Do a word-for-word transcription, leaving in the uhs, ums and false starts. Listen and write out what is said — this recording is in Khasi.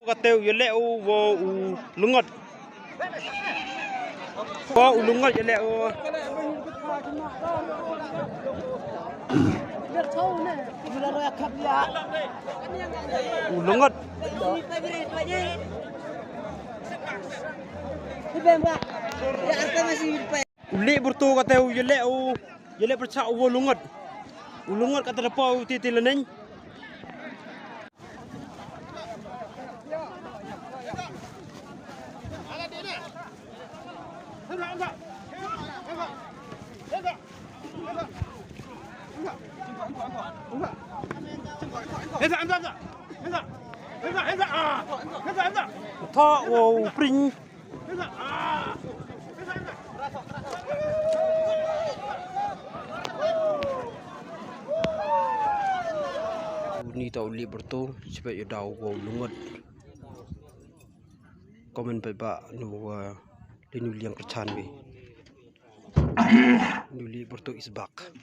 Kata u ïaleh u wa u Lungot. Wa u Lungot ïaleh u. U Lungot. U Lieh Burtu kata u ïaleh u, ïaleh pyrshah u wa u Lungot. U Lungot kata da pa u titi leneng. Tha wa u pring. Uni ta u Lieh Burtu, sipet ïa daw wa u Lungot. Comment peit ba nu, uh, linu liang kyrchan wi. Nu Lieh Burtu is back.